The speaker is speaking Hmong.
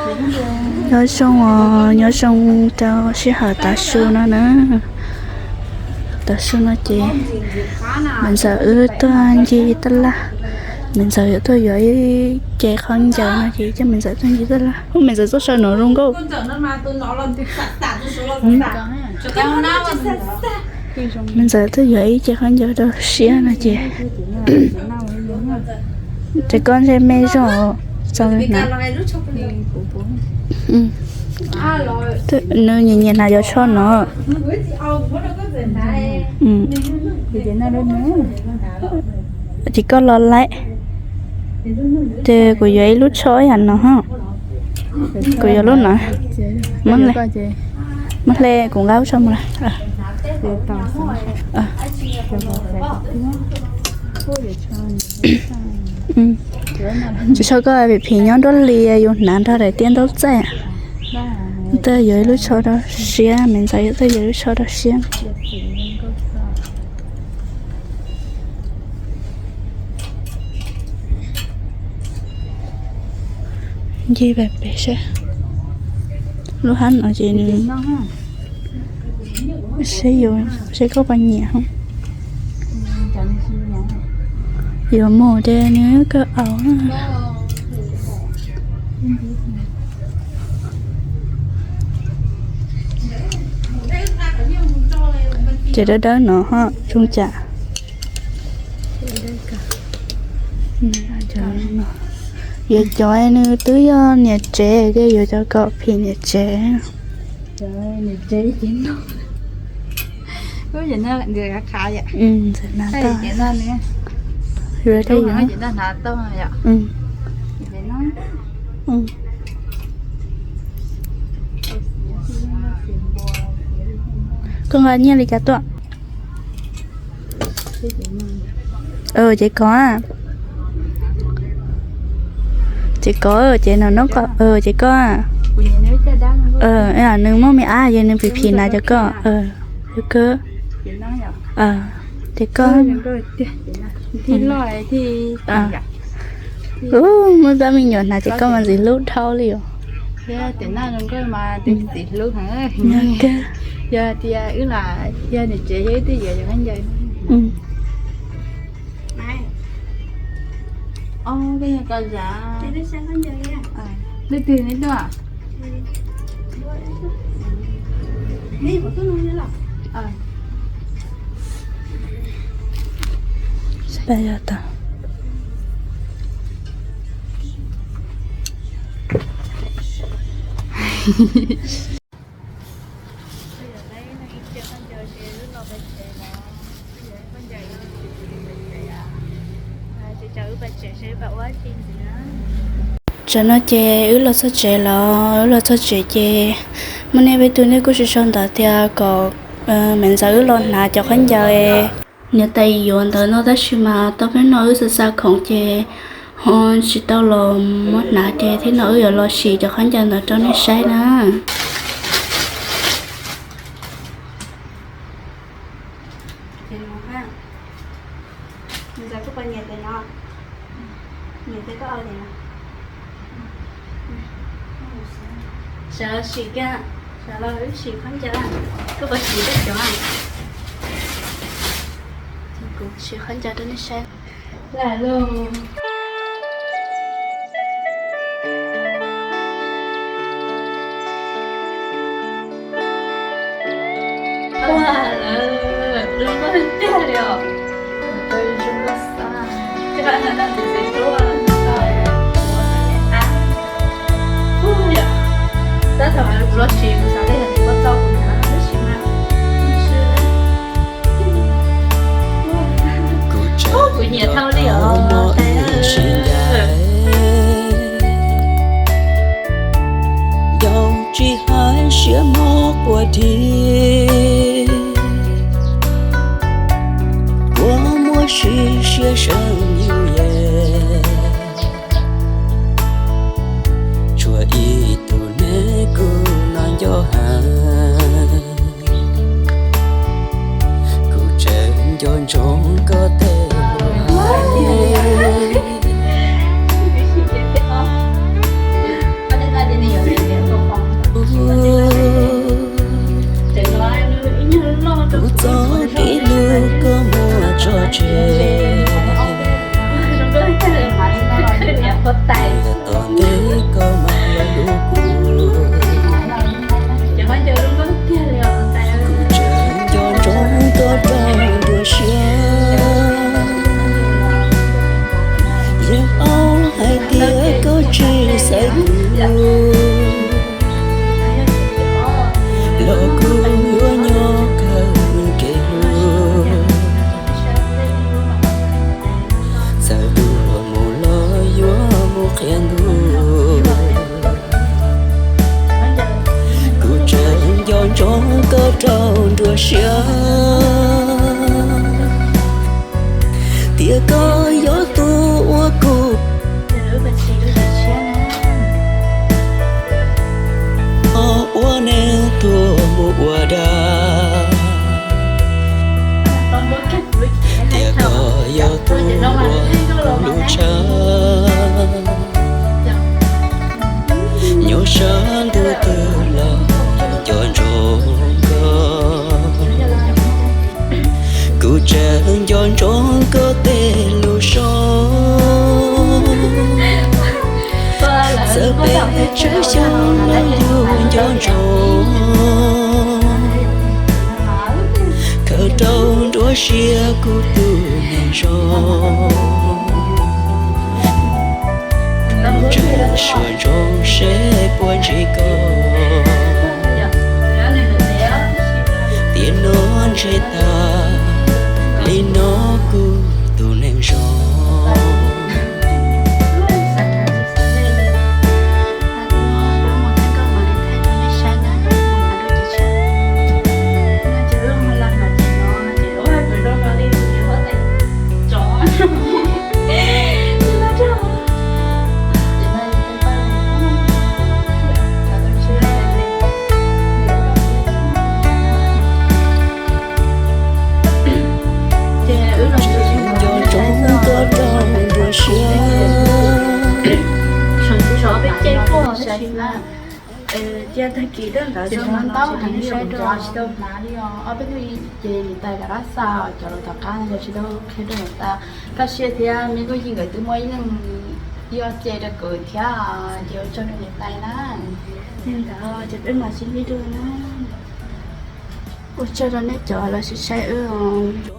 Nyob zoo os, nyob zoo rau sij hawm tav su no na. Tav su no ces me ntxawm wb tuaj ncig taj laj. Me ntxawm yuav tuaj yuav ib ce khaub ncaws no ces coj me ntxawm tuaj ncig taj laj. Ub, me ntxawm tuaj saw no zoo nkauj. Me ntxawm tuaj yuav ib ce khaub ncaws rau siab no ces. Ces koj ntsej me zog txaus li na. Nws nyiam nyiam hnav cov tsho no. Ces koj los laim. Ces kuv yuav ib lub tsho yam no. Kuv yuav lub no. Muab hle, kuv nqa lub tsho mus lawm. Tsis tshua koj phim phim nyob nruab hlis yus hnav nrog daim tiab ntaub txaij. Twb yuav ib lub tsho rau siab, me ntxawm twb yuav ib lub tsho rau siab. Ncig pem pem seb. Lub hab no ces nws seb yuav, seb koj puas nyiam. Yuav mus ces nws kawg aus. Ces dawb dawb no ho zoo cas. Yuav cov nws twb yog niam tsev ces yuav cov kom phim niam tsev. Koj nqa nyiaj li cas tuaj? Ces koj, ces koj, ces no no koj, ces koj, nws muaj me ab ces nws phim phim na cov koj, kawg. Ces koj, muaj tab me nyuam hnav ces koj mas ntxim hlub dhau li os. Yog tias wb los, yog niam tsev yog wb twb yuav cov khaub ncaws. Leej twg neb tuaj? Tam no ces wb los txog tsev los, wb los txog tsev ces muaj nej peb tug nej kuj sau sau ntawv tias kom me ntxawm wb los hnav cov khaub ncaws niam tais yuav ntawd no tab sis mas tau peb no wb xa xa khoom ces ho tsis tau los muab hnav ces thiab no wb yuav los sim cov khaub ncaws ntawd rau nej saib na. Sawv los sim, sawv los wb sim khaub ncaws, koj puas sim koj cov? Kuv sim khaub ncaws rau nej saib. Lam lug. Ua, lawv zoo nkauj tiag li os. Lawv zoo nkauj xwb. Tab thaum kuv los tsev kuv xav tias yog kuv tau kuv nyav tab sis mas kuv nyiam dhau li os. Yog tsis hais siab mob quas dhi, kuv muab siv siab seem yus ye. Tshuav ib tug neb kuv no nco heev, kuv tseem nco ntsoov koj tej lus hais. siab, tias koj yog tus uas kuv ua neeg tuag mus ua dab, tias koj yog tus uas lub tshav nyob sab ntuj twg los nco ntsoov koj. Kuv tseem nco ntsoov koj tej lus zoo, txawm peb tsawg xyoo los yus nco ntsoov, khaws rau nruab siab kuv tus neeg zoo. Tseem suav ntsoov seb puas ntsib koj, tiam no ntshe tas li no kuv tus neeg zoo. Nco ntsoov koj rau nruab siab, cia tag kis rau ntawd tsis tau hnav li os. Ob peb tug ces niam tais rov qab xa cov los tom qab no tsis tau qhia rau niam tais. Kaj siab thiab me Nkauj Yig nkawd twb muaj ib leeg ib ob ce rau kuv thiab, ces ua tsaug rau niam tais na. Li ntawd ces peb mam sib ntsib dua na. Ua tsaug rau nej cov los sis saib wb os.